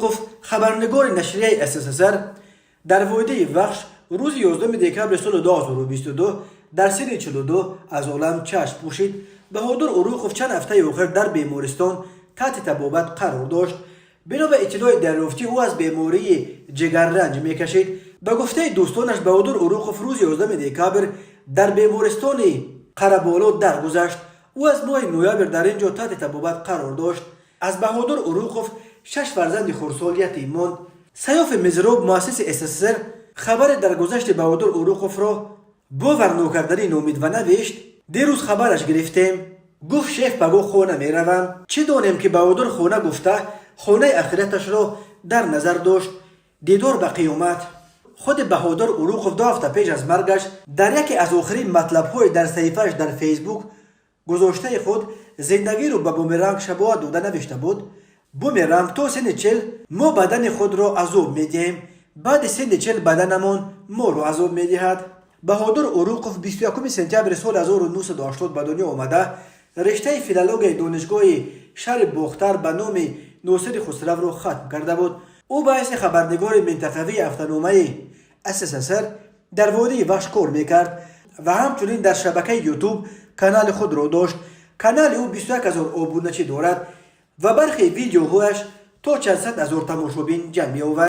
Уруқов, хабарнигори нашрияи СССР, дар водии Вахш рӯзи 11 декабри соли 2022 дар синни 42 аз олам чашм пӯшид. Баҳодур Уруқов чанд ҳафтаи охир дар бемористон таҳти табобат қарор дошт. Бино ба иттилои дарёфтӣ, ӯ аз бемории ҷигарранҷ мекашид. Ба гуфтаи дӯстонаш, Баҳодур Уруқов рӯзи 11 декабр дар бемористони Қараболо даргузашт. Ӯ аз моҳи ноябр дар ин ҷо таҳти табобат қарор дошт. Аз Баҳодур Уруқов шаш фарзанди хурдсол ятим монд. Саёфи Мизроб, муассиси СССР, хабари даргузашти Баҳодур Уруқовро боварнокарданӣ номид ва навишт: «Дирӯз хабараш гирифтем. Гуфт: шеф, пагоҳ хона меравам. Чӣ донем, ки Баҳодур хона гуфта хонаи ахираташро дар назар дошт. Дидор ба қиёмат». Худи Баҳодур Уруқов 2 ҳафта пеш аз маргаш дар яке аз охирин матлабҳои дар саҳифааш дар Фейсбук гузоштаи худ зиндагиро ба бумеранг шабоҳат дода навишта буд: «Бумеранг: то синни 40 мо бадани худро азоб медиҳем, баъди синни 40 баданамон моро азоб медиҳад». Баҳодур Уруқов 21 сентябри соли 1980 ба дунё омада, риштаи филологияи Донишгоҳи шаҳри Бохтар ба номи Носири Хусравро хатм карда буд. Ӯ ба ҳайси хабарнигори минтақавии ҳафтаномаи СССР дар водии Вахш кор мекард ва ҳамчунин дар шабакаи Ютуб канали худро дошт. Канали ӯ 21 ҳазор обуначӣ дорад ва бархе видеоҳояш то чанд сад ҳазор тамошобин ҷамъ меовард.